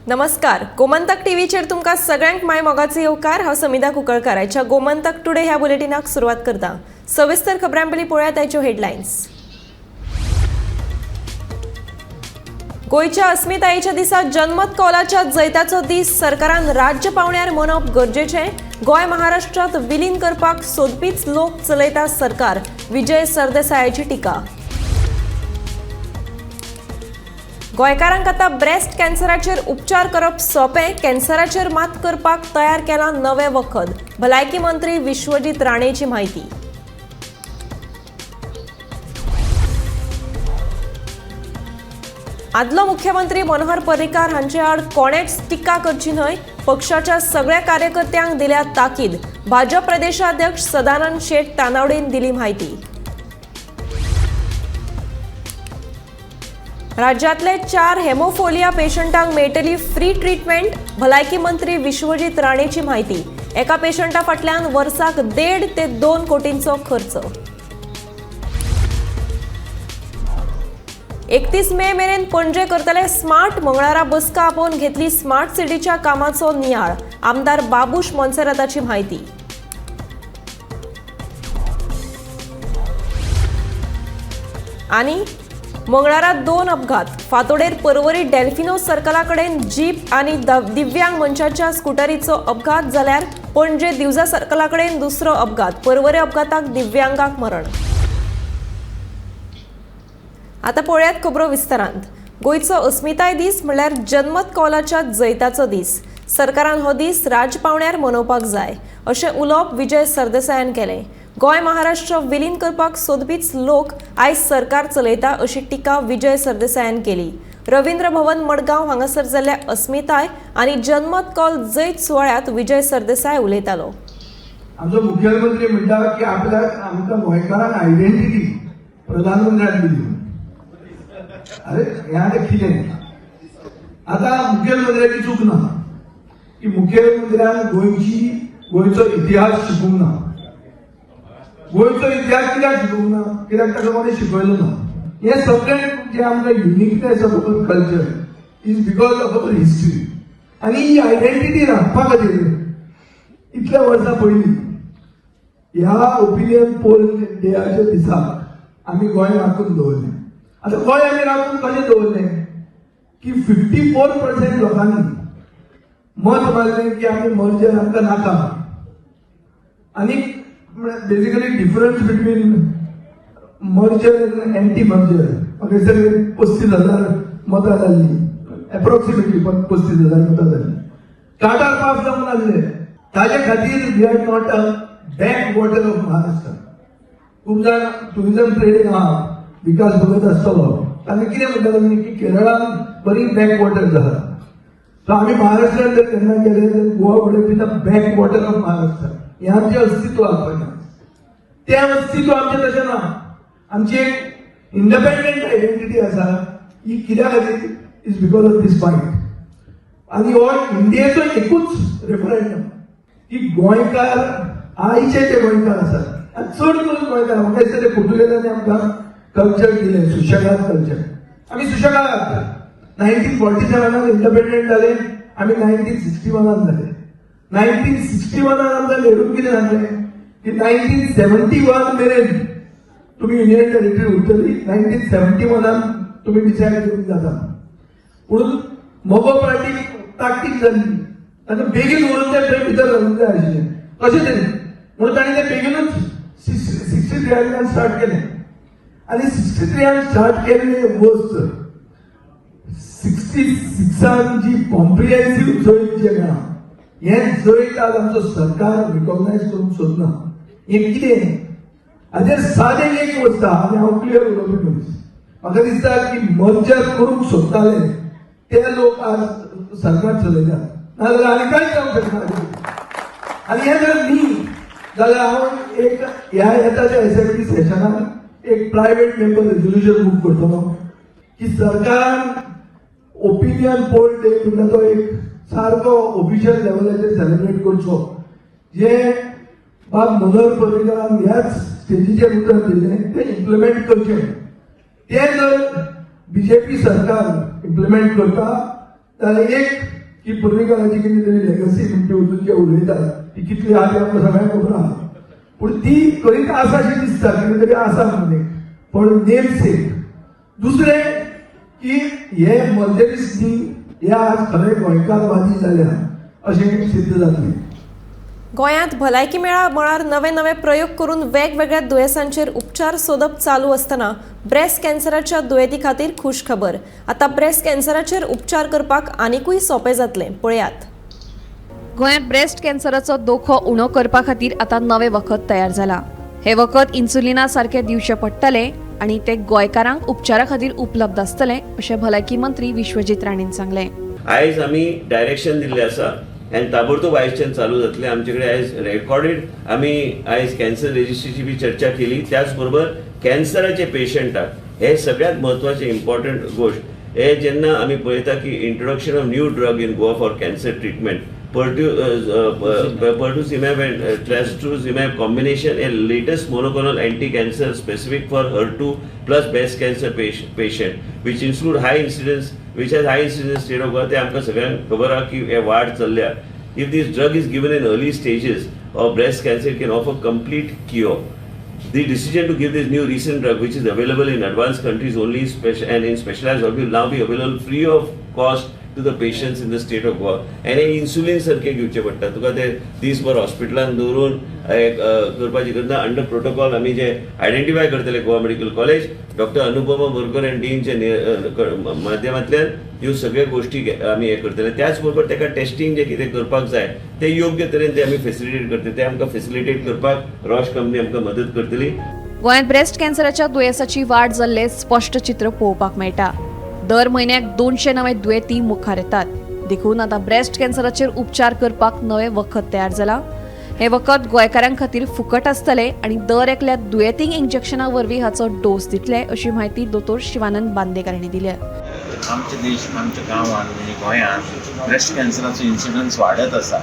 नमस्कार, गोमंतक टीव्हीचेर तुमकां सगळ्यांक माय मोगाचो येवकार. हांव समिधा कुंकळकार. आयच्या गोमंतक टुडे ह्या बुलेटिनाक सुरवात करता. सविस्तर खबरां पयलीं पळोवया आयच्यो हेडलायन्स. गोंयच्या अस्मितायेच्या दिसा जनमत कौलाच्या जैताचो दीस सरकारान राज्य पावंड्यार मनोवप गरजेचें. गोंय महाराष्ट्रात विलीन करपाक सोदपीच लोक चलयता सरकार, विजय सरदेसायाची टिका. गोंयकारांक आतां ब्रेस्ट कॅन्सराचेर उपचार करप सोंपें, कॅन्सराचेर मात करपाक तयार केलां नवें वखद, भलायकी मंत्री विश्वजीत राणेची म्हायती. आदलो मुख्यमंत्री मनोहर पर्रीकार हांचे आड कोणेच टिका करची न्हय, पक्षाच्या सगळ्या कार्यकर्त्यांक दिल्या ताकीद, भाजप प्रदेशाध्यक्ष सदानंद शेट तानावडेन दिली म्हायती. राज्यातले 4 हेमोफोलिया पेशंटांक मेळटली फ्री ट्रिटमेंट, भलायकी मंत्री विश्वजीत राणेची म्हायती. एका पेशंटा फाटल्यान वर्साक 1.5 ते 2 कोटींचो खर्च. 31 मे मेरेन पणजे करतले स्मार्ट, मंगळारा बसका आपोवन घेतली स्मार्ट सिटीच्या कामाचो नियाळ, आमदार बाबूश मोन्सेराताची म्हायती. आनी मंगळारा 2 अपघात. फातोडेर परवरी डेल्फिनो सर्कला कडेन जीप आनी दिव्यांग मनशाच्या स्कुटरीचो अपघात जाल्यार पणजे दिवजा सर्कला कडेन दुसरो अपघात. परवरी अपघाताक दिव्यांगाक मरण. आतां पळयात खबरो विस्तारांत. गोंयचो अस्मिताय दीस म्हणल्यार जनमत कौलाच्या जैताचो दीस. सरकारान हो दीस राज पावंड्यार मनोवपाक जाय अशें उलोवप विजय सरदेसायान केलें. गोंय महाराष्ट्र विलीन करपाक सोदपीच लोक आयज सरकार चलयता अशी टिका विजय सरदेसायान केली. रवींद्र भवन मडगांव हांगासर जाल्ल्या अस्मिताय आनी जनमत कौल जैत सुवाळ्यांत विजय सरदेसाय उलयतालो. आमचो मुख्यमंत्री म्हणटा की आपल्याक आमकां गोंयकारांक आयडेंटिटी प्रधानमंत्र्यान दिली. अरे, हें आतां कितें? आतां मुखेलमंत्र्याची चूक ना की मुखेलमंत्र्यान गोंयचो इतिहास शिकूंक ना. गोंयचो इतिहास कित्याक शिकूंक ना? कित्याक ताका कोणें शिकयलो ना. हें सगळें जें आमकां uniqueness of our culture is because of our history. आनी ही आयडेंटिटी राखपा खातीर इतल्या वर्सां पयलीं ह्या ओपिनियन पोल डेयाच्या दिसा आमी गोंय राखून दवरलें. आतां गोंय आमी राखून कशें दवरलें की 54% लोकांनी मत मारलें की आमी मर्जर आमकां नाका. आनी basically difference between merger and anti merger म्हाका दिसता 35,000 मतां जाल्लीं, एप्रोक्सिमेटली 35,000 मतां जाल्लीं. काटार पास जावंक नासले. ताजे खातीर we are not a backwater of Maharashtra. खूब जाण टुरिझम ट्रेडींग आहा, विकास बघत आसतलो, तांकां कितें म्हणटा तुमी की केरळान बरी बॅक वॉटर्स आहा. सो आमी महाराष्ट्रान जर केन्ना गेले तर Goa would be the backwater of Maharashtra. हें आमचें अस्तित्व आसपाचें. तें अस्तित्व आमचें तशें ना. आमची एक इंडिपेंडंट आयडेंटिटी आसा. ही कित्या खातीर? Is because of this fight. आनी हो इंडियेचो एकूच रेफरंडम की गोंयकार, आयचे जे गोंयकार आसात आनी चड करून गोंयकार, म्हाका दिसता ते पुर्तुगेजांनी आमकां कल्चर दिलें, सुशेगाद कल्चर. आमी सुशेगाद 1947 इंडिपेंडंट जाले. आमी 1961 जाले. 1961 आमकां नेरून कितें सांगलें की 1971 मेरेन तुमी युनियन टेरिटरी उरतली, 1971 तुमी डिसायड करूंक जाता. पूण मगो पार्टी ताकतीक जाल्ली. तांकां बेगीन व्हरून ते थंय भितर घालूंक जाय आशिल्लें कशें तरी, म्हणून तांणी ते बेगीनूच 63 स्टार्ट केलें. आनी 63 स्टार्ट केल्ली वस्त 66 जी कॉम्प्रिहेन्सीव जैत जें मेळ्ळां, हें जैत आज आमचो सरकार रिकॉग्नायज करूंक सोदना. हें कितें? हाजेर सादें एक वस्त आहा आनी हांव क्लियर उलोवपी मनीस. म्हाका दिसता की मर्जर करूंक सोदताले ते लोक आज सरकार चलयतात, नाजाल्यार आनी कांयच जावंक शकना. आनी हें जर न्ही जाल्यार हांव एक ह्या येता त्या एसेंब्ली सेशनान एक प्रायवेट मेंबर रेजोल्युशन मूव करतलो की सरकारान ओपिनियन पोल डे म्हणटा तो एक सारको ऑफिशियल लेवलाचेर सेलिब्रेट करचो, जे बाब मनोहर पर्रीकरान ह्याच स्टेजीचेर उतर दिल्लें तें इम्प्लिमेंट करचें. तें जर बीजेपी सरकार इम्प्लिमेंट करता जाल्यार एक की पर्रीकराची कितें तरी लेगसी म्हणटी वचून जे उलयतात ती कितली आहा ती आमकां सगळ्यांक खबर आहा, पूण ती करीत आसा अशी दिसता, कितें तरी आसा म्हणून एक पण नेम सेक. दुसरें की हे मर्जरीस हे आज खरे गोंयकारवादी जाल्या अशें सिद्ध जातलें. गोंयांत भलायकी मेळा मळार नवे नवे प्रयोग करून वेगवेगळ्या दुयेंसांचेर उपचार सोदप चालू आसतना ब्रेस्ट कॅन्सराच्या दुयेंती खातीर खूश खबर. आतां ब्रेस्ट कॅन्सराचेर उपचार करपाक आनिकूय सोंपें जातलें. पळयात. गोंयांत ब्रेस्ट कॅन्सराचो दोखो उणो करपा खातीर आतां नवें वखद तयार जालां. हें वखद इन्सुलिना सारकें दिवचें पडटलें आनी तें गोंयकारांक उपचारा खातीर उपलब्ध आसतलें अशें भलायकी मंत्री विश्वजीत राणेन सांगलें. आयज आमी डायरेक्शन दिल्लें आसा आनी ताबडतोब आयजच्यान चालू जातलें. आमचे कडेन आयज रेकॉर्डेड आमी आयज कॅन्सर रजिस्ट्रीची बी चर्चा केली. त्याच बरोबर कॅन्सराचे पेशंटाक हे सगळ्यात म्हत्वाचें इम्पॉर्टंट गोश्ट हे जेन्ना आमी पळयता की introduction of new drug in Goa for cancer treatment, pertuzumab and trastuzumab combination, a latest monoclonal anti-cancer specific for HER2 plus breast cancer patient, which include high incidence, which has high incidence state of Goa. ते आमकां सगळ्यांक खबर आहा की हे वाड चल्ल्या. If this drug is given in early stages of breast cancer, it can offer complete cure. The decision to give this new recent drug, which is available in advanced countries only and in specialized hospitals, will now be available free of cost to the patients in the state of Goa. आनी insulin सारकें घेवचें पडटा तुका, ते दीसभर हॉस्पिटलान दवरून एक करपाची गरज ना. अंडर प्रोटोकॉल आमी जे आयडेंटिफाय करतले, Goa medical college, doctor Anupama Borkar आनी डीनच्या माध्यमांतल्यान ह्यो सगळ्यो गोश्टी आमी हे करतले. त्याच बरोबर ताका टेस्टिंग जें कितें करपाक जाय तें योग्य तरेन ते आमी फेसिलिटेट करतले. ते आमकां फेसिलिटेट करपाक रॉश कंपनी आमकां मदत करतली. गोंयांत ब्रेस्ट कॅन्सराच्या दुयेंसाची वाड जाल्लें स्पश्ट चित्र पळोवपाक मेळटा. दर म्हयन्याक 200 नवे दुयेंती मुखार येतात. देखून आतां ब्रेस्ट कॅन्सराचेर उपचार करपाक नवें वखद तयार जालां. हें वखद गोंयकारां खातीर फुकट आसतलें आनी दर एकल्या दुयेंतींक इंजेक्शना वरवीं हाचो डोस दितले अशी म्हायती दोतोर शिवानंद बांदेकर हांणी दिल्या. आमच्या देश, आमच्या गांवांत म्हणजे गोंयांत ब्रेस्ट कॅन्सराचो इन्सिडन्स वाडत आसा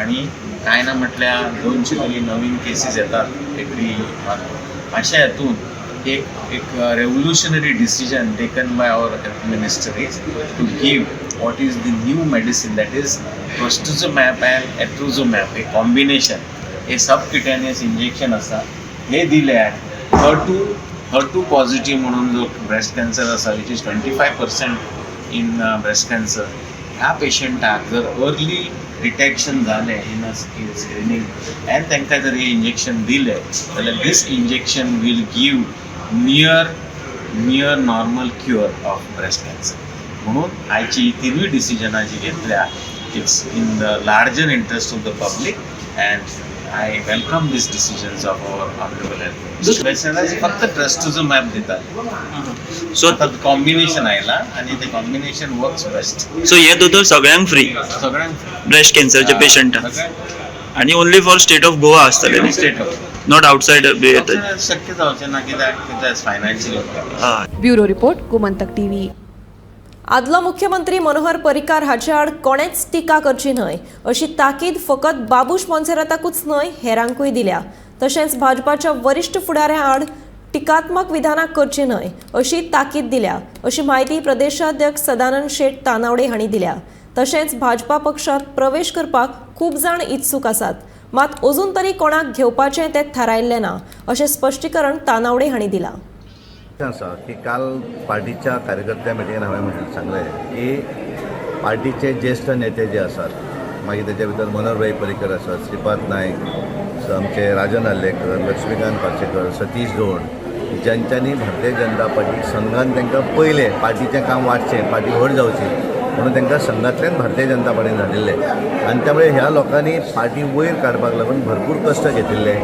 आनी कांय ना म्हटल्यार 200 तरी नवीन केसीस येतात एवरी मंथ. अशा हातून एक एक revolutionary decision taken by our health minister is to give what is the new medicine, that is trastuzumab and atrozumab hey combination. हे सबक्युटेनियस इंजेक्शन आसा. हे दिल्यार हर टू पॉझिटिव्ह म्हणून जो ब्रेस्ट कॅन्सर आसा, which is 25% in breast cancer, ह्या पेशंटाक जर अर्ली डिटेक्शन जालें इन अ स्क्रिनींग एंड तांकां जर हे इंजेक्शन दिलें जाल्यार this injection will give near normal cure of breast cancer. म्हणून आयची तिनूय डिसिजनां जी घेतल्या, it's in the larger interest of the public and I welcome these decisions of our honourable health. फक्त ट्रास्टुझुमॅब दितात. सो आता कॉम्बिनेशन आयला आणि ते कॉम्बिनेशन वर्क्स बेस्ट. सो हे दोतोर सगळ्यांक फ्री? सगळ्यांक. ब्रेस्ट कॅन्सरच्या पेशंटाक? सगळ्यांक. आनी only for state of Goa आसतले न्ही? स्टेट ऑफ not outside बी येता? शक्य जावचें ना कित्याक कित्याक फायनान्शियल. हय. Bureau report, Gomantak TV. आदलो मुख्यमंत्री मनोहर पर्रीकार हाचे आड कोणेच टिका करची न्हय अशी ताकीद फकत बाबूश मोन्सेराताकूच न्हय, हेरांकूय दिल्या. तशेंच भाजपाच्या वरिश्ठ फुडाऱ्यां आड टिकात्मक विधानां करची न्हय अशी ताकीद दिल्या अशी म्हायती प्रदेशाध्यक्ष सदानंद शेट तानावडे हांणी दिल्या. तशेंच भाजपा पक्षांत प्रवेश करपाक खूब जाण इत्सूक आसात, मात अजून तरी कोणाक घेवपाचें तें थारायल्लें ना अशें स्पश्टीकरण तानावडे हांणी दिलां. अशें आसा की काल पार्टीच्या कार्यकर्त्या मिटिंगेन हांवें म्हणलें, सांगलें की पार्टीचे ज्येश्ठ नेते जे आसात, मागीर तेच्या भितर मनोहर पर्रीकर आसात, श्रीपाद नायक, आमचे राजन आर्लेकर, लक्ष्मीकांत पार्सेकर, सतीश धोंड, ज्यांच्यांनी भारतीय जनता पार्टी संघान तांकां पयलें पार्टीचें काम वाडचें, पार्टी व्हड जावची म्हणून तांकां संघांतल्यान भारतीय जनता पार्टीन धाडिल्लें आनी त्यामुळे ह्या लोकांनी पार्टी वयर काडपाक लागून भरपूर कश्ट घेतिल्ले.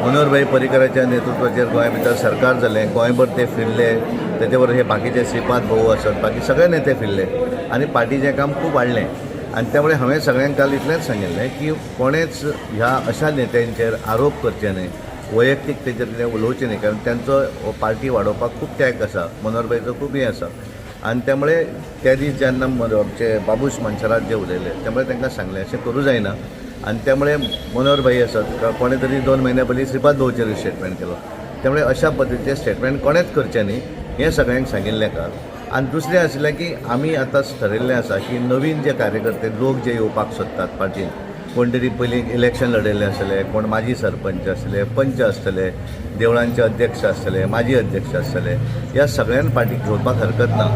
मनोहरभाई पर्रीकराच्या नेतृत्वाचेर गोंया भितर सरकार जालें. गोंयभर ते फिरले. तेचे बरोबर हे बाकीचे श्रीपाद भाऊ आसत, बाकी सगळे नेते फिरले आनी पार्टीचें काम खूब वाडलें. आनी त्यामुळे हांवें सगळ्यांक काल इतलेंच सांगिल्लें की कोणेच ह्या अशा नेत्यांचेर आरोप करचे न्हय, वैयक्तीक तेजेर कितें उलोवचें न्हय, कारण तांचो हो पार्टी वाडोवपाक खूब त्याग आसा, मनोहरभाईचो खूब हें आसा. आनी त्यामुळे त्या दीस जेन्ना आमचे बाबूश मनसरात जे उलयले, त्यामुळे तांकां सांगलें अशें करूं जायना. आनी त्यामुळे मनोहर भाई आसत, कोणें तरी 2 म्हयन्या पयलीं श्रीपाद भाऊचेर स्टेटमेंट केलो. त्यामुळे अशा पद्दतीचें स्टेटमेंट कोणेंच करचें न्ही हें सगळ्यांक सांगिल्लें काल. आनी दुसरें आशिल्लें की आमी आतां ठरयल्लें आसा की नवीन जे कार्यकर्ते लोक जे येवपाक सोदतात पार्टीन, कोण तरी पयलीं इलेक्शन लढयल्ले आसतले, कोण माजी सरपंच आसतले, पंच आसतले, देवळांचे अध्यक्ष आसतले, माजी अध्यक्ष आसतले, ह्या सगळ्यांक पार्टीक घेवपाक हरकत ना.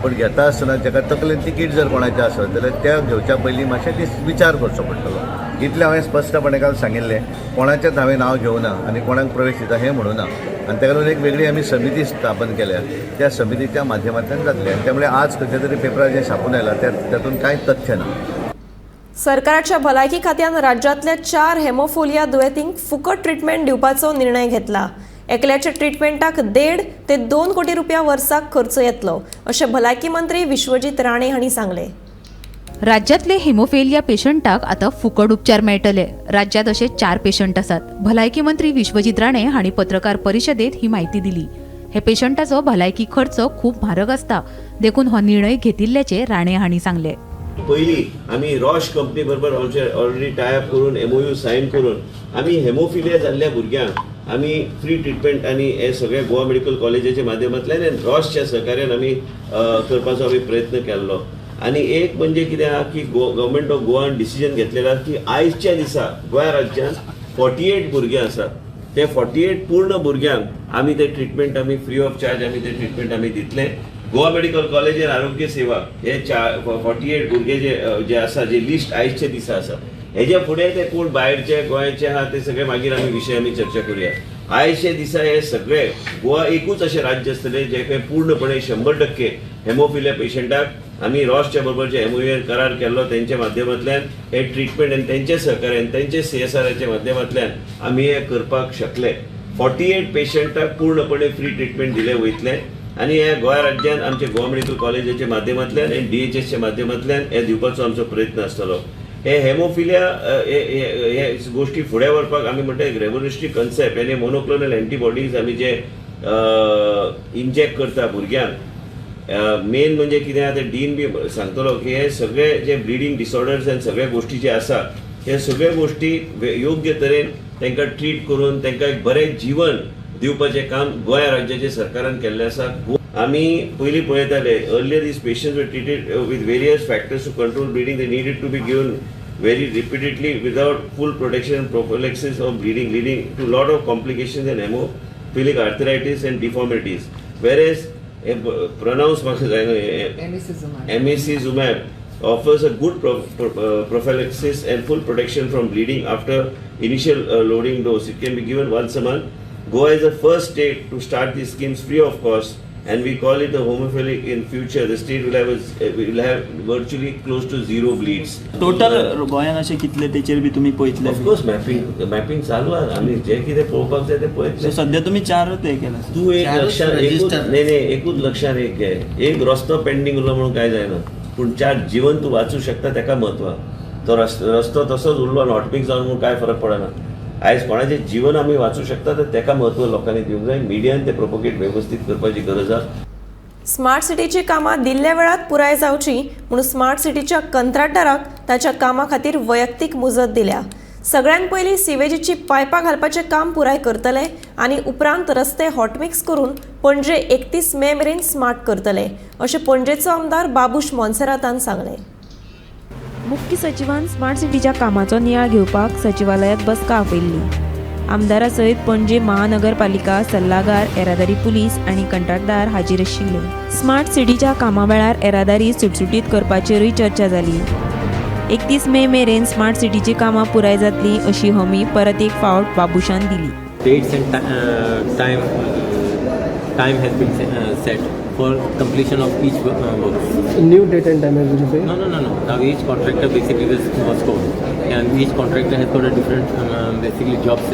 पूण घेता आसतना जाका तकलेन तिकीट जर कोणाचें आसत जाल्यार त्या घेवच्या पयलीं मातशें दीस विचार करचो पडटलो. इतलें हांवें स्पश्टपणे काल सांगिल्लें. कोणाचेंच हांवें नांव घेवना आनी कोणाक प्रवेश दिता हें म्हणूना. आनी ताका लागून एक वेगळी आमी समिती स्थापन केल्या, त्या समितीच्या माध्यमांतल्यान जातलें. आनी त्यामुळे आज खंयच्या तरी पेपरार जें छापून आयलां तातूंत कांय तथ्य ना. सरकाराच्या भलायकी खात्यान राज्यांतल्या 4 हेमोफोलिया दुयेंतींक फुकट ट्रिटमेंट दिवपाचो निर्णय घेतला. एकल्याच्या ट्रिटमेंटाक 1.5 ते 2 कोटी रुपया वर्साक खर्च येतलो अशें भलायकी मंत्री विश्वजीत राणे हांणी सांगलें. राज्यांतले हेमोफेलिया पेशंटाक आतां फुकट उपचार मेळटले. राज्यांत अशे 4 पेशंट आसात. भलायकी मंत्री विश्वजीत राणे हांणी पत्रकार परिशदेत ही म्हायती दिली. हे पेशंटाचो भलायकी खर्च खूब म्हारग आसता, देखून हो निर्णय घेतिल्ल्याचे राणे हांणी सांगले. पयली आमी रॉश कंपनी बरोबर आमचे ऑलरेडी टायअप करून एमओयू सायन करून आमी हेमोफिलिया जाल्ल्या भुरग्यांक आमी फ्री ट्रिटमेंट आनी हे सगळे गोवा मेडिकल कॉलेजाच्या माध्यमांतल्यान आनी रॉशच्या सहकार्यान आमी करपाचो आमी प्रयत्न केल्लो. आनी एक म्हणजे कितें आहा की गव्हर्मेंट ऑफ गोवान डिसिजन घेतलेलो आहा की आयच्या दिसा गोंया राज्यांत 48 भुरगे आसात, ते 48 पूर्ण भुरग्यांक आमी ते ट्रिटमेंट आमी फ्री ऑफ चार्ज आमी ते ट्रिटमेंट आमी दितले. गोवा मेडिकल कॉलेज आनी आरोग्य सेवा हे 48 भुरगे जे जे आसा, जे लिस्ट आयच्या दिसा आसा, हेज्या फुडें ते कोण भायरचे गोंयचे आहा ते सगळे मागीर आमी विशय आमी चर्चा करुया. आयच्या दिसा हे सगळे गोवा एकूच अशें राज्य आसतलें जे खंय पूर्णपणे 100% हेमोफिलिया पेशंटाक आमी रॉसच्या बरोबर जे एमओयून करार केल्लो तेंच्या माध्यमांतल्यान हे ट्रिटमेंट आनी तेंच्या सहकार्यान तेंच्या सीएसआराच्या माध्यमांतल्यान आमी हे करपाक शकले. 48 पेशंटाक पूर्णपणे फ्री ट्रिटमेंट दिले वयतले आनी ह्या गोंया राज्यान आमच्या गोवा मेडिकल कॉलेजाच्या माध्यमांतल्यान आनी डीएचएसच्या माध्यमांतल्यान हे दिवपाचो आमचो प्रयत्न आसतलो. हे हेमोफिलिया हे गोश्टी फुडें व्हरपाक आमी म्हणटा एक रेवोल्युशनरी कन्सेप्ट आनी मोनोक्लोनल एंटीबॉडीज आमी जे इंजेक्ट करता भुरग्यांक, मेन म्हणजे कितें आहा तें डीन बी सांगतलो की हे सगळे जे ब्लिडींग डिसऑर्डर्स आनी सगळे गोश्टी जे आसा हे सगळे गोश्टी योग्य तरेन तांकां ट्रीट करून तांकां एक बरें जीवन दिवपाचें काम गोंया राज्याच्या सरकारान केल्लें आसा. आमी पयलीं पळयताले earlier these patients were treated with various factors to control bleeding. They needed to be given very repeatedly without full protection and prophylaxis of bleeding, leading to lot of complications and hemophilic arthritis and deformities. Whereas, pronounce म्हाका जायना, emicizumab offers a good prophylaxis and full protection from bleeding after initial loading dose. It can be given once a month. Goa is the first state to start these schemes free of cost, and we call it the homophilic in future. The state will have virtually close to zero bleeds. Total गोंयान अशे कितले तेचेर बी तुमी पळयतले? Of course, mapping mapping चालू आहा. आमी जे कितें पळोवपाक जाय तें पळयतले. सो सध्या तुमी चारच हे केला. तूं एक लक्षात एकूच, न्ही न्ही, एकूच लक्षात एक घे, एक रस्तो पेंडींग उरलो म्हणून काय जायना, पूण चार जिवन तूं वाचूं शकता तेका म्हत्व आहा. तो रस्तो तसोच उरलो आनी हॉटमिक्स जावन म्हणून काय फरक पडना. आयज कोणाचें जिवन आमी वाचूं शकता तर तेका म्हत्व लोकांनी दिवंक जाय. मिडियान तें प्रोपोगेट वेवस्थीत करपाची गरज आहा. स्मार्ट सिटीची कामां दिल्ल्या वेळात पुराय जावची म्हणून स्मार्ट सिटीच्या कंत्राटदाराक ताच्या कामा खातीर वैयक्तीक मुजत दिल्या. सगळ्यात पयलीं सिवेजीची पायपां घालपाचें काम पुराय करतले आनी उपरांत रस्ते हॉटमिक्स करून पणजे 31 मे मेरेन स्मार्ट करतले अशें पणजेचो आमदार बाबूश मोन्सेरातान सांगलें. मुख्य सचिवान स्मार्ट सिटीच्या कामाचो नियाळ घेवपाक सचिवालयांत बसका आपयल्ली. आमदारा सयत पणजे महानगरपालिका सल्लागार, येरादारी पुलीस आनी कंत्राटदार हाजीर आशिल्ले. स्मार्ट सिटीच्या कामा वेळार येरादारी सुटसुटीत करपाचेरूय चर्चा जाली. 31 मे मेरेन स्मार्ट सिटीची कामां पुराय जातली अशी हमी परत एक फावट बाबूशान दिली. Dates and time has been set for completion of each work. New date and time has been fixed. No. Now each contractor basically was called, and each contractor has got a different basically jobs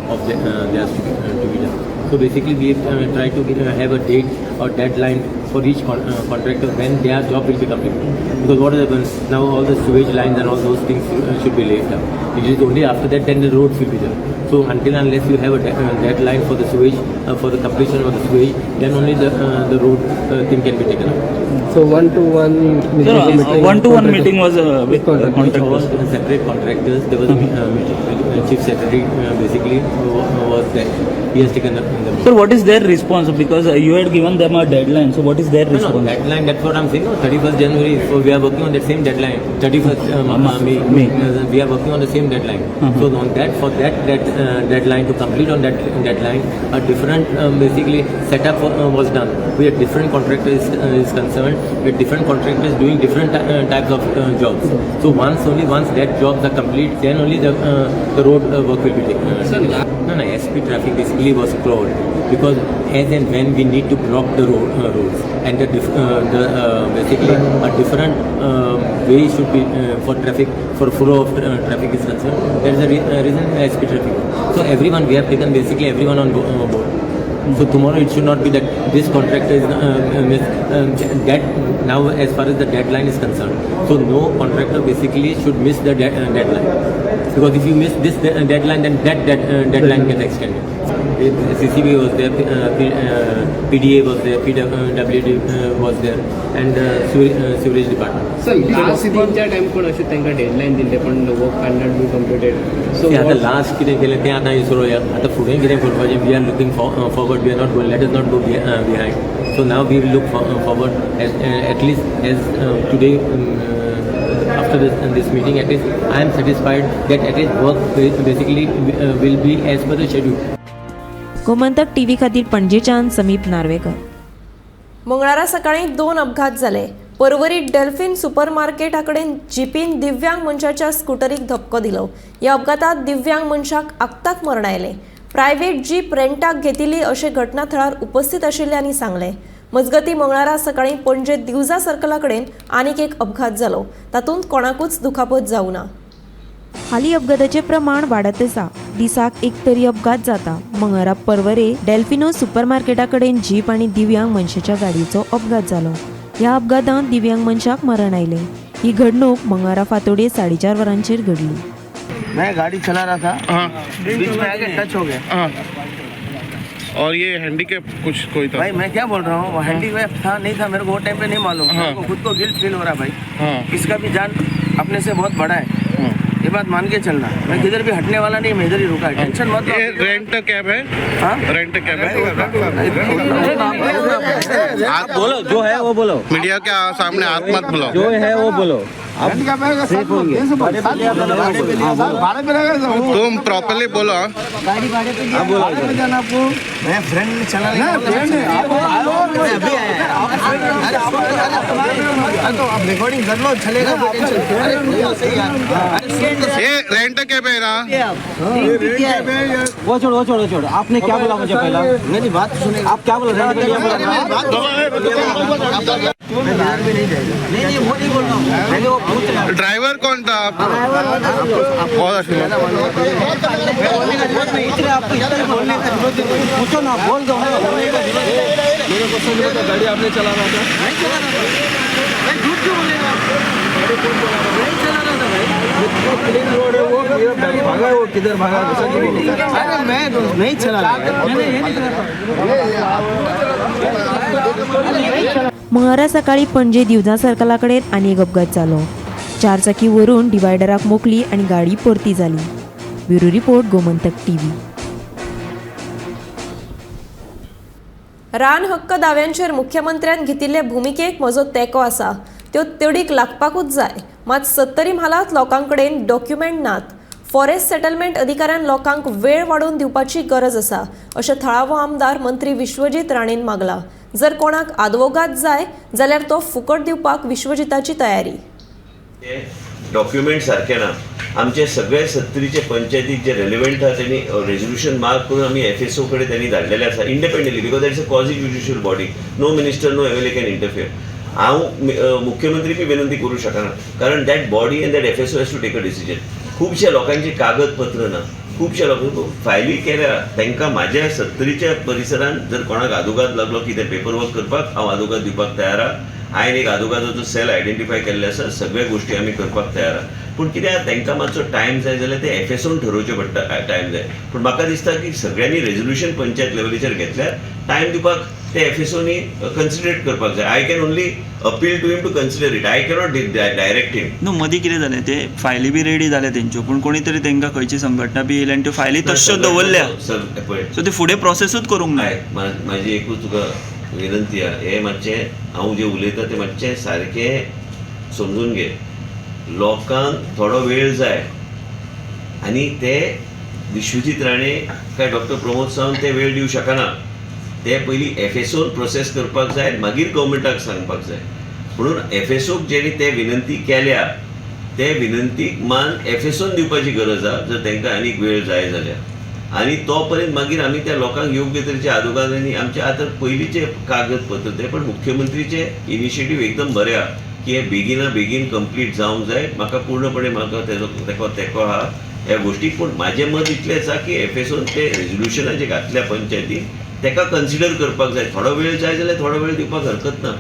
of theirs to be done. So basically, we try to have a date or deadline for each contractor when their job will be completed. Because what happens now, all the sewage lines and all those things should be laid down. It is only after that then the roads will be done. So until unless you have a deadline for the sewage, for the completion of the sewage, then only the road thing can be taken up. So one to one Sir, one to one meeting was with With all contractors. separate contractors, there was a meeting with Chief Secretary basically was there. He has taken up the Sir, what is their response? Because you had given them a deadline. So what is their No, no, response? deadline, that's what I'm saying. No, 31st January, so we are working on that same deadline. 31st May. May. We are working on the same deadline. So on that, for that deadline, to complete on that deadline, a different basically setup was done. We have different contractors is concerned, with different contractors doing different types of jobs. So once that jobs are complete, then only the road work will be taken. No, SP traffic basically was crawled because as and when we need to block the roads and the basically a different way should be for traffic, for flow of traffic is concerned. There is a reason SP traffic. So everyone, we have taken basically everyone on board. So tomorrow it should not be that this contractor is that now as far as the deadline is concerned. So no contractor basically should miss the deadline, because if you miss this deadline, then that deadline gets extended. CCB was there, PDA was there, PWD was there, and sewerage department. Sir, last तीन चार time कोण अशें तांकां deadline दिल्ले पण work can not be completed. So आतां last कितें केलें तें आतां विसरोया, आतां फुडें कितें करपाचें we are looking forward, we are not going, let us not go behind. So now we will look forward at least as today after this meeting, at least I am satisfied that at least work basically will be as per the schedule. Gomantak TV खातीर पणजेच्यान समीप नार्वेकर. मंगळारा सकाळी 2 अपघात जाले. Porvorim Delphine सुपरमार्केटा कडेन जिपीन दिव्यांग मनशाच्या स्कुटरीक धपको दिलो. ह्या अपघातात दिव्यांग मनशाक आक्ताक मरण आयलें. प्रायव्हेट जीप रेंटाक घेतिल्ली अशें घटना थळार उपस्थित आशिल्ल्यांनी सांगलें. मजगतीं मंगळारा सकाळी पणजे दिवजा सर्कला कडेन आनीक एक अपघात जालो. तातूंत कोणाकूच दुखापत जावं ना. हालीं अपघाताचें प्रमाण वाडत आसा. दिसाक एक तरी अपघात जाता. मंगळारा पर्वरे डेल्फिनो सुपरमार्केटा कडेन जीप आनी दिव्यांग मनशाच्या गाडयेचो अपघात जालो. ह्या अपघातांत दिव्यांग मनशाक मरण आयलें. ही घडणूक मंगळारा फांतोडेर 4:30 वरांचेर घडली. मैं गाड़ी चला रहा था, बीच में आके टच हो गया। और ये हैंडीकैप कुछ कोई था? भाई मैं क्या बोल रहा हूँ, वो हैंडीकैप था नहीं था मेरे को वो टाइम पे नहीं मालूम। मेरे को खुद को गिल्ट फील हो रहा है भाई, इसका भी जान अपने से बहुत बड़ा है, ये बात मान के चलना। मैं किधर भी हटने वाला नहीं, मैं इधर ही रुका है, टेंशन मत लो। ये रेंट कैब है? हाँ, रेंट कैब है। आप बोलो जो है वो बोलो, मीडिया के सामने हाथ मत बोलो, जो है वो बोलो। सेफ होंगे, तुम प्रॉपरली बोलो। आप बोलो, मैं फ्रेंड चला तो आप रिकॉर्डिंग कर लो, चलेगा। ये रेंट कैब है ना? वो छोड़ो वो छोड़ो छोड़ो, आपने क्या बोला मुझे पहला? नहीं बात सुने, आप क्या बोला? रेंट पे क्या बोला? नहीं नहीं वो नहीं बोल रहा हूँ, मैंने वो पूछ रहा। ड्राइवर कौन था? आप बहुत अच्छी बात। पूछो ना, बोल दो। मेरे को समझ में गाड़ी आपने चला रहा था? नहीं चला रहा था मैं, झूठ क्यों बोलेगा? नहीं चला रहा था भाई। क्लीन रोड है, वो भागा है, वो किधर भागा? अरे मैं नहीं चला रहा। मंगळारा सकाळी पणजे दिवजा सर्कला कडेन आनी एक अपघात जालो. चारचाकी वरून डिवायडराक मोखली आनी गाडी परती जाली. Bureau report, Gomantak TV. रान हक्क दाव्यांचेर मुख्यमंत्र्यान घेतिल्ले भुमिकेक म्हजो तेंको आसा. त्यो तडीक लागपाकूच जाय. मात सत्तरी म्हालांत लोकांकडेन डॉक्युमेंट नात. फॉरेस्ट सेटलमेंट अधिकाऱ्यान लोकांक वेळ वाडोवन दिवपाची गरज आसा अशें थळावो आमदार मंत्री विश्वजीत राणेन मागला. जर कोणाक आदवोगाद जाय जाल्यार तो फुकट दिवपाक विश्वजिताची तयारी. डॉक्युमेंट सारके ना, आमचे सगळे सत्तरीचे पंचायतीक जे रेलिवंट आहा तेणी रेजोल्युशन मार्क करून आमी एफएसओ कडेन तेणी धाडलेले आसा independently, because that is a quasi judicial body, no minister no MLA can interfere. हांव मुख्यमंत्री बी विनंती करूं शकना, कारण that body and that FSO has to take a decision. खुबश्या लोकांची कागदपत्र ना, खुबश्या लोकांक फायली केल्या तांकां म्हाज्या सत्तरीच्या परिसरान जर कोणाक आदोगाद लागलो कितें पेपर वर्क करपाक, हांव आदोगाद दिवपाक तयार आहा. हांवें एक आदोगादाचो सेल आयडेंटिफाय केल्ले आसा, सगळ्या गोश्टी आमी करपाक तयार आहा. पूण कितें आहा, तांकां मातसो टायम जाय जाल्यार ते एफएसओन ठरोवचें पडटा, टायम जाय. पूण म्हाका दिसता की सगळ्यांनी रेजोल्युशन पंचायत लेवलीचेर घेतल्यार टायम दिवपाक ते एफएसओनी कन्सिडरेट करपाक जाय. I can only appeal to him to consider it, I cannot direct him. न्हू, मदीं कितें जालें, ते फायली बी रेडी जाल्या तेंच्यो, पूण कोणी तरी तांकां खंयची संघटना बी येयली आनी त्यो फायली तश्श्यो दवरल्या. पळय, सो ते फुडें प्रोसेसूच करूंक ना. आयक, म्हाजी एकूच तुका विनंती आहा, हें मातशें हांव जें उलयतां तें मातशें सारकें समजून घे. लोकांक थोडो वेळ जाय आनी ते विश्वजीत राणे काय डॉक्टर प्रमोद सावंत ते वेळ दिवंक शकना. ते पयलीं एफएसओन प्रोसेस करपाक जाय, मागीर गव्हर्मेंटाक सांगपाक जाय. म्हणून एफएसओक जेणी ते विनंती केल्या ते विनंतीक मान एफएसओन दिवपाची गरज आहा, जर तांकां आनीक वेळ जाय जाल्यार. आनी तो पर्यंत मागीर आमी त्या लोकांक योग्य तरेचे आदोगाद आनी आमचे आतां पयलींचे कागदपत्र ते, पण मुख्यमंत्रीचे इनिशिएटीव एकदम बरें आहा की हें बेगिना बेगीन कंप्लीट जावंक जाय. म्हाका पूर्णपणे म्हाका तेजो तेको तेंको आहा ह्या गोश्टीक. पूण म्हाजें मत इतलेंच आहा की एफएसओन ते रेजोल्युशनां जे घातल्या पंचायतीन तेका कन्सिडर करपाक जाय. थोडो वेळ जाय जाल्यार थोडो वेळ दिवपाक हरकत ना,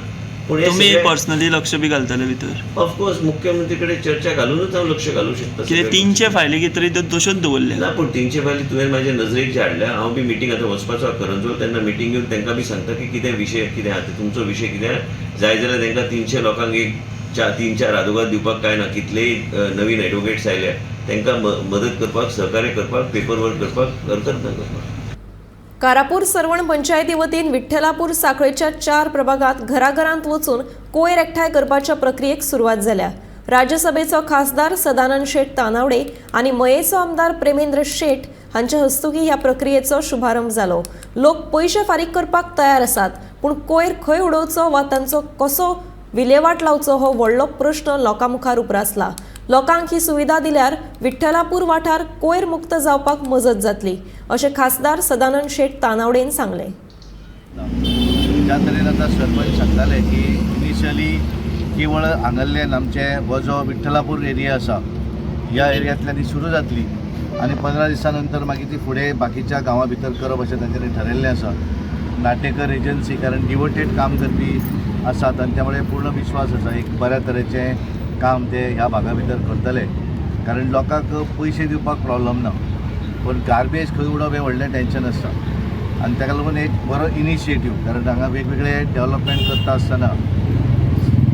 पूण हें तुमी सगळें पर्सनली लक्ष बी घालतले भितर? ऑफकोर्स, मुख्यमंत्री कडेन चर्चा घालुनूच हांव लक्ष घालूं शकता. कितें 300 फायली कितें तरी त्यो तश्योच दवरल्या. ना, पूण 300 फायली तुवें म्हाजे नजरेक जे हाडल्या, हांव बी मिटींग आतां वचपाचो आहा करंजोळ, तेन्ना मिटींग घेवन तांकां बी सांगता की कितें विशय कितें आहा ते, तुमचो विशय कितें आहा. जाय जाल्यार तांकां 300 लोकांक एक 3-4 आदोगाद दिवपाक कांय ना. कितलेय नवीन एडवोकेट्स आयल्या तांकां मदत करपाक, सहकार्य करपाक, पेपर वर्क करपाक हरकत ना करपाक. कारापूर सर्वण पंचायती वतीन विठ्ठलापूर साखळेच्या 4 प्रभागात घराघरांत वचून कोयर एकठांय करपाच्या प्रक्रियेक सुरवात जाल्या. राज्यसभेचो खासदार सदानंद शेट तानावडे आनी मयेचो आमदार प्रेमेंद्र शेट हांच्या हस्तुकी ह्या प्रक्रियेचो शुभारंभ जालो. लोक पयशे फारीक करपाक तयार आसात, पूण कोयर खंय उडोवचो वा तांचो कसो विलेवाट लावचो हो व्हडलो प्रश्न लोकां मुखार उप्रासला. लोकांक ही सुविधा दिल्यार विठ्ठलापूर वाठार कोयर मुक्त जावपाक मजत जातली, अशें खासदार सदानंद शेट तानावडेन सांगलें. ज्या तरेन आतां सरपंच सांगताले की इनिशियली केवळ हांगल्ल्यान आमचे हो जो विठ्ठलापूर एरिया आसा ह्या एरियांतल्यान ही सुरू जातली आनी 15 दिसां नंतर मागीर ती फुडें बाकीच्या गांवां भितर करप अशें तांच्यांनी ठरयल्लें आसा. नाटेकर एजन्सी कारण डिवोटेड काम करपी आसात आनी त्यामुळे पूर्ण विश्वास आसा एक बऱ्या तरेचें काम ते ह्या भागा भितर करतले. कारण लोकांक पयशे दिवपाक प्रॉब्लम ना, पूण गार्बेज खंय उडोवप हें व्हडलें टेंशन आसता आनी ताका लागून एक बरो इनिशिएटीव, कारण हांगा वेगवेगळे डेवलपमेंट करता आसतना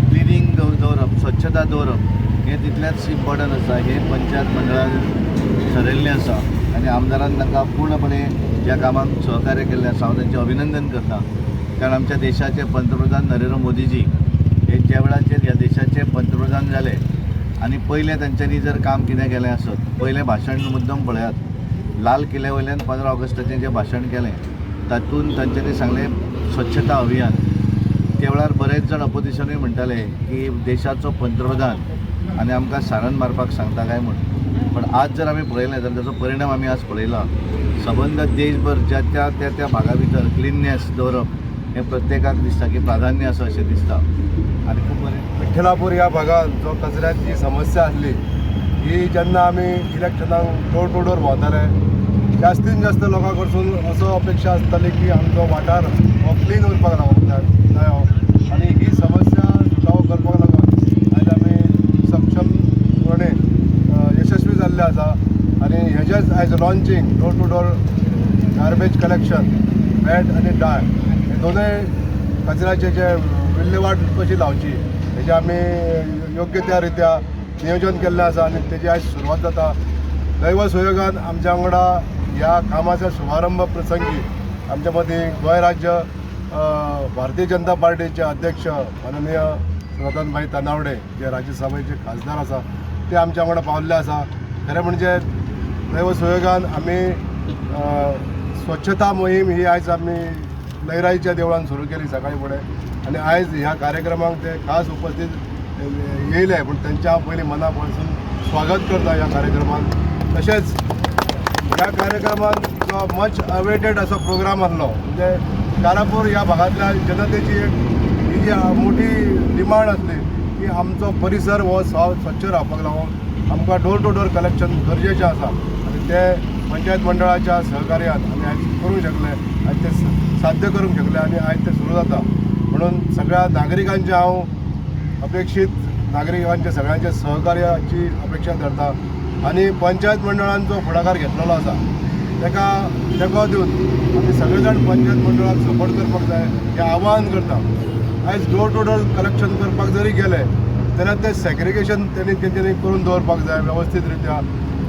क्लिनींग दवरप, स्वच्छता दवरप हें तितलेंच इम्पॉर्टंट आसा. हें पंचायत मंडळान ठरयल्लें आसा आनी आमदारान तांकां पूर्णपणे ह्या कामाक सहकार्य केल्लें आसा. हांव तांचें अभिनंदन करता, कारण आमच्या देशाचे पंतप्रधान नरेंद्र मोदीजी हे ज्या वेळाचेर ह्या देशाचे पंतप्रधान जाले आनी पयलें तांच्यांनी जर काम कितें केलें आसत, पयलें भाशण मुद्दम पळयात, लाल किल्ल्या वयल्यान 15 ऑगस्टाचें जें भाशण केलें तातूंत तांच्यांनी सांगलें स्वच्छता अभियान. त्या वेळार बरेच जाण अपोजिशनूय म्हणटाले की देशाचो पंतप्रधान आनी आमकां सारण मारपाक सांगता काय म्हूण, पण आज जर आमी पळयलें जाल्यार ताचो परिणाम आमी आज पळयला. सबंद देशभर ज्या त्या त्या त्या भागा भितर क्लिननेस दवरप हें प्रत्येकाक दिसता की प्राधान्य आसा अशें दिसता आनी खूब बरें. विठ्ठलापूर ह्या भागान जो कचऱ्याची समस्या आसली ही जेन्ना आमी इलेक्शनाक डोर टू डोर भोंवताले जास्तीन जास्त लोकां कडसून असो अपेक्षा आसताली की आमचो वाठार हो क्लीन उरपाक लागूंक जायो आनी ही समस्या सुटावो करपाक लागून आयज आमी सक्षमपणे यशस्वी जाल्ले आसा. आनी हेजेच आयज launching door to door garbage collection wet आनी ड्राय हे दोनूय कचऱ्याचे जे विल्हेवाट कशी लावची हेजे आमी योग्य त्या रित्या नियोजन केल्लें आसा आनी तेजी आयज सुरवात जाता. दैव सुयोगान आमच्या वांगडा ह्या कामाच्या शुभारंभ प्रसंगी आमच्या मदीं गोंय राज्य भारतीय जनता पार्टीचे अध्यक्ष माननीय सनातन भाई तानावडे जे राज्यसभेचे खासदार आसा ते आमच्या वांगडा पावल्ले आसा. खरें म्हणजे दैव सुयोगान आमी स्वच्छता मोहीम ही आयज आमी लयराईच्या देवळान सुरू केली सकाळी फुडें आनी आयज ह्या कार्यक्रमाक ते खास उपस्थित येयले, पूण तेंच्या हांव पयलीं मना पासून स्वागत करता ह्या कार्यक्रमाक. तशेंच ह्या कार्यक्रमात जो मच अवेटेड असो प्रोग्राम आसलो म्हणजे कारापूर ह्या भागांतल्या जनतेची एक ही जी मोठी डिमांड आसली की आमचो परिसर हो स्वच्छ रावपाक लागून आमकां डोर टू डोर कलेक्शन गरजेचें आसा आनी ते पंचायत मंडळाच्या सहकार्यान आमी आयज करूंक शकले आनी ते साध्य करूंक शकले आनी आयज ते सुरू जाता. म्हणून सगळ्या नागरिकांचें हांव अपेक्षीत नागरिकांचे सगळ्यांचे सहकार्याची अपेक्षा धरता आनी पंचायत मंडळान जो फुडाकार घेतलेलो आसा ताका तेंको दिवन आमी सगळे जाण पंचायत मंडळाक सपोर्ट करपाक जाय हें आवाहन करता. आयज डोर टू डोर कलेक्शन करपाक जरी गेले जाल्यार तें सेग्रिगेशन तेणी तेंच्यांनी करून दवरपाक जाय वेवस्थीत रित्या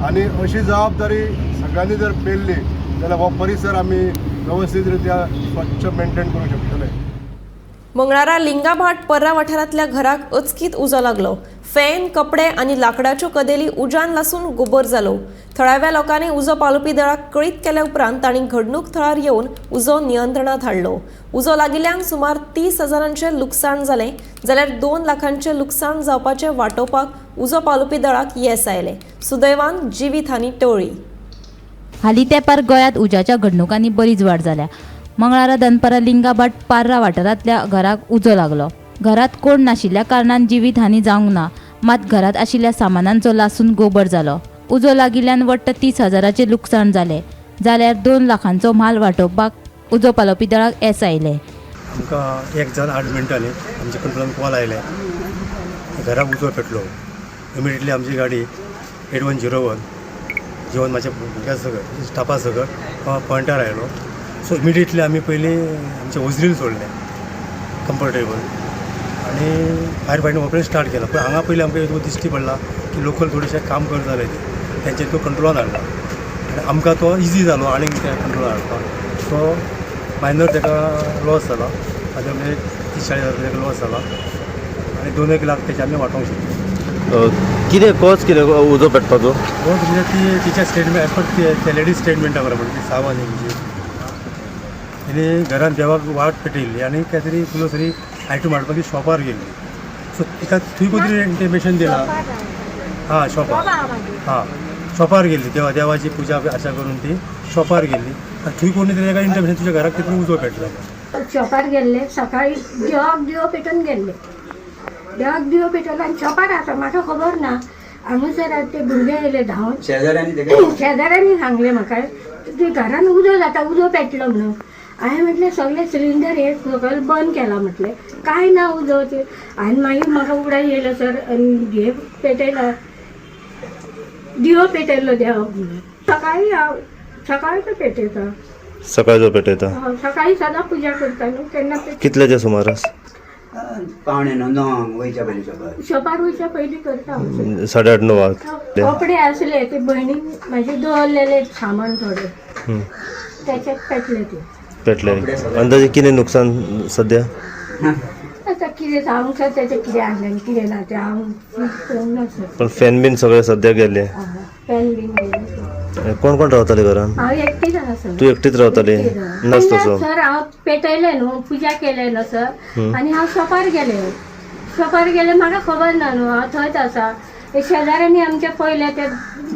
आनी अशी जबाबदारी सगळ्यांनी जर पेलली जाल्यार हो परिसर आमी वेवस्थीत रित्या स्वच्छ मेंटेन करूंक शकतले. मंगळारा लिंगाभाट पर्रा वाठारांतल्या घराक अचकीत उजो लागलो. फॅन, कपडे आनी लाकडाच्यो कदेली उज्यान लासून गोबर जालो. थळाव्या लोकांनी उजो पालोवपी दळाक कळीत केल्या उपरांत तांणी घडणूक थळार येवन उजो नियंत्रणांत हाडलो. उजो लागिल्ल्यान सुमार 30 हजारांचें लुकसाण जालें, जाल्यार 2 लाखांचें लुकसाण जावपाचें वाटोवपाक उजो पालोवपी दळाक येस आयलें. सुदैवान जिवीत हानी टळ्ळी. हालीं तेंपार गोंयांत उज्याच्या घडणुकांनी बरीच वाड जाल्या. मंगळारा दनपारां लिंगाभाट पार्रा वाठारांतल्या घराक उजो लागलो. घरांत कोण नाशिल्ल्या कारणान जिवीत हानी जावंक ना, मात घरांत आशिल्ल्या सामानांचो लासून गोबर जालो. उजो लागिल्ल्यान वट्ट 30 हजाराचें लुकसाण जालें, जाल्यार 2 लाखांचो म्हाल वाटोवपाक उजो पालोवपी दळाक येस आयलें. आमकां 1 जावन 8 मिनटांनी आमच्या कंट्रोलान कॉल आयले, घराक उजो पेटलो. इमिडिएटली आमची गाडी 8101 जेवन म्हाज्या भुरग्या सगट स्टाफा सगट पॉयंटार आयलो. सो इमिडिएटली आमी पयलीं आमचें ओजरील सोडलें कम्फर्टेबल आनी फायर फायटींग ऑपरेशन स्टार्ट केलां. पूण हांगा पयलीं आमकां एक दिश्टी पडला की लोकल थोडेशें काम करताले ते तेंचे तो कंट्रोलान हाडला आनी आमकां तो इजी जालो आनीक त्या कंट्रोलान हाडपाक. सो मायनर ताका लॉस जाला, ताजे म्हणजे 30-40 हजार ताका लॉस जाला आनी 2-1 लाख तेचे आमी वाटोवंक शकता. कितें कॉज कितें उजो पेटपाचो? कॉज म्हणजे ती तिच्या स्टेटमेंट एज पर ते लेडीज स्टेटमेंटा प्रमाणे ती सावन तेंची तिणे घरान देवाक वाट पेटयल्ली आनी कांय तरी ग्रोसरी आयटम हाडपाक ती शॉपार गेल्ली. सो तिका थंय कोण तरी इंटिमेशन दिलां. हां शॉपार, हां शॉपार गेल्ली, देवा देवाची पुजा आशा करून ती शॉपार गेल्ली आनी थंय कोणी तरी ताका इंटिमेशन तुज्या घराक कितें उजो पेटला. शॉपार गेल्ले सकाळी देवाक दिवो पेटोवन गेल्ले, देवाक दिवो पेटवलो आनी शॉपार आसा म्हाका खबर ना. हांगासर ते भुरगे येयले धांवन, शेजाऱ्यांनी सांगलें म्हाका तुज्या घरान उजो जाता, उजो पेटलो म्हणून. हांवें म्हटलें सगळे सिलिंडर हे सकयल बंद केला म्हटलें, कांय ना उजो ते. आनी मागीर म्हाका उगडास येयलो सर हे पेटयला दिवो पेटयलो देवाक म्हणून. सकाळी हांव सकाळचो पेटयता. सकाळचो पेटयता? सकाळी सदां पुजा करता न्हू तेन्ना. कितल्याच्या सुमारास? 8:45 वयच्या पयलीं शॉपार. शॉपार वयच्या पयलीं करता. 8:30 9 कपडे आसले ते भयणीन म्हाजे दवरलेले सामान थोडे त्याच्यात पेटले ते. पेटले. अंदाजे कितें नुकसान सद्या? आतां कितें सांगूंक सर तेचें कितें आसलें आनी कितें ना तें हांव पळोवंक ना सर. पण फॅन बीन सगळे सद्या गेले? फॅन बीन गेले. कोण कोण रावताले घरान? हांव एकटीच आसा सर. तूं एकटीच रावताली? नाच तसो सर हांव पेटयलें न्हू, पुजा केलें न्हू सर, आनी हांव शॉपार गेलें. शॉपार गेलें म्हाका खबर ना न्हू, हांव थंयच आसा. शेजाऱ्यांनी आमच्या पळयलें ते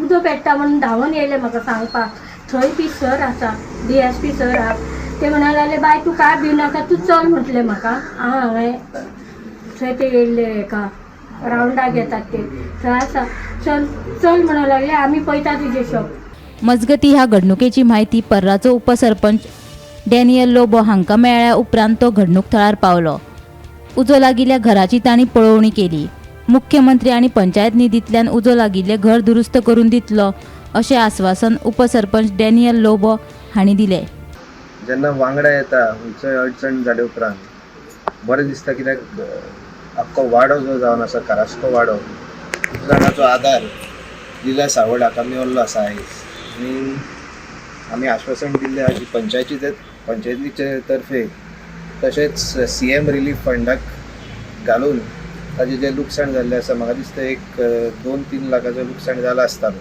उदो पेट्टा म्हणून धांवून येयले म्हाका सांगपाक. थंय बी सर आसा, DSP sir आहा, ते म्हणा लागले बाय तूं काय भिवनाका, तूं चल म्हटलें म्हाका. हांव हांवें थंय ते येयल्ले एका रावंडाक येतात ते थंय आसा, चल चल म्हणूंक लागले, आमी पळयता तुजें शॉप. मजगती ह्या घडणुकेची म्हायती पर्राचो उपसरपंच डॅनियल लोबो हांकां मेळ्ळ्या उपरांत तो घडणूक थळार पावलो. उजो लागिल्ल्या घराची तांणी पळोवणी केली. मुख्यमंत्री आनी पंचायत निधींतल्यान उजो लागिल्लें घर दुरुस्त करून दितलो अशें आस्वासन उपसरपंच डॅनियल लोबो हांणी दिलें. जेन्ना वांगडा येता खंयचोय अडचण जाले उपरांत बरें दिसता, कित्याक आख्खो वाडो जो जावन आसा कारास्को वाडो, खूब जाणांचो आदार लिला सावड हाका मेवल्लो आसा आयज. आनी आमी आश्वासन दिल्लें आहा की पंचायतीचे तर्फे तशेंच CM relief फंडाक घालून ताजें जें लुकसाण जाल्लें आसा, म्हाका दिसता एक 2-3 लाखाचें लुकसाण जालां आसतलें,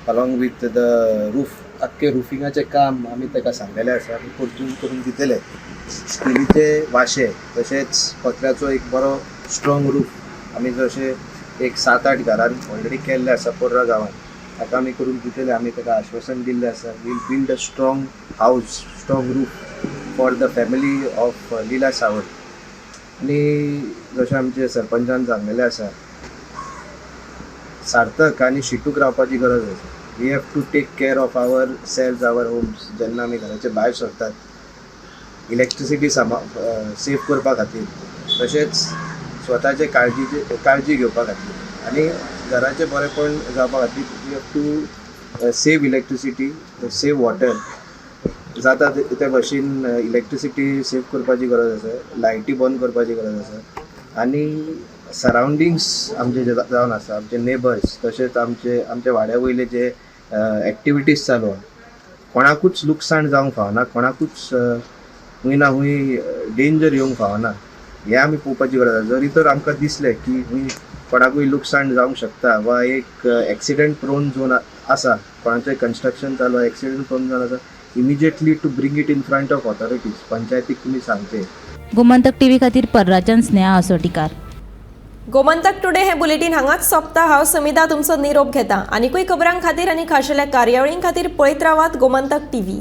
अलॉंग विथ the roof. आख्खें रुफिंगाचें काम आमी ताका सांगलेलें आसा, आमी परतून करून दितले. स्टिलीचे वाशे तशेंच पत्र्याचो एक बरो स्ट्रॉंग रूफ आमी जशें एक 7-8 घरान ऑलरेडी केल्लें आसा पर्रा गांवांत, ताका आमी करून दितले. आमी ताका आश्वासन दिल्लें आसा, we'll build a strong house, strong roof for the family of Lila Sawant. आनी जशें आमचे सरपंचान सांगलेलें आसा, सार्थक आनी शिटूक रावपाची गरज आसा. We have to take care of our selves, our homes. जेन्ना आमी घराचे भायर सरतात इलेक्ट्रिसिटी सेव करपा खातीर, तशेंच स्वताचे काळजीचे काळजी घेवपा खातीर आनी घराचें बरेंपण जावपा खातीर you have to save electricity, save water. जाता ते भशेन इलेक्ट्रिसिटी सेव करपाची गरज आसा, लायटी बंद करपाची गरज आसा आनी सरावंडिंग्स आमचे जे जावन आसा, आमचे नेबर्स तशेंच आमचे आमच्या वाड्या वयले जे एक्टिविटीज चालू आहा, कोणाकूच लुकसाण जावंक फावना, कोणाकूच खूंय ना खूंय डेंजर येवंक फावना, हें आमी पळोवपाची गरज आसा. जरी तर आमकां दिसलें की खूंय कोणाकूय लुकसाण जावंक शकता वा एक एक्सिडंट प्रोन झोन आसा, कोणाचें कन्स्ट्रक्शन चालू आसा, एक्सिडंट प्रोन झोन आसा, immediately to bring it in front of authorities, पंचायतीक तुमी सांगचें. गोमंतक टीव्ही खातीर पर्राच्यान स्नेहा आसोटीकार. गोमंतक टुडे हे बुलेटीन हांगाच सोंपता. हांव समिता तुमचो निरोप घेता. आनिकूय खबरां खातीर आनी खाशेल्या कार्यावळीं खातीर पळयत रावात गोमंतक टीव्ही.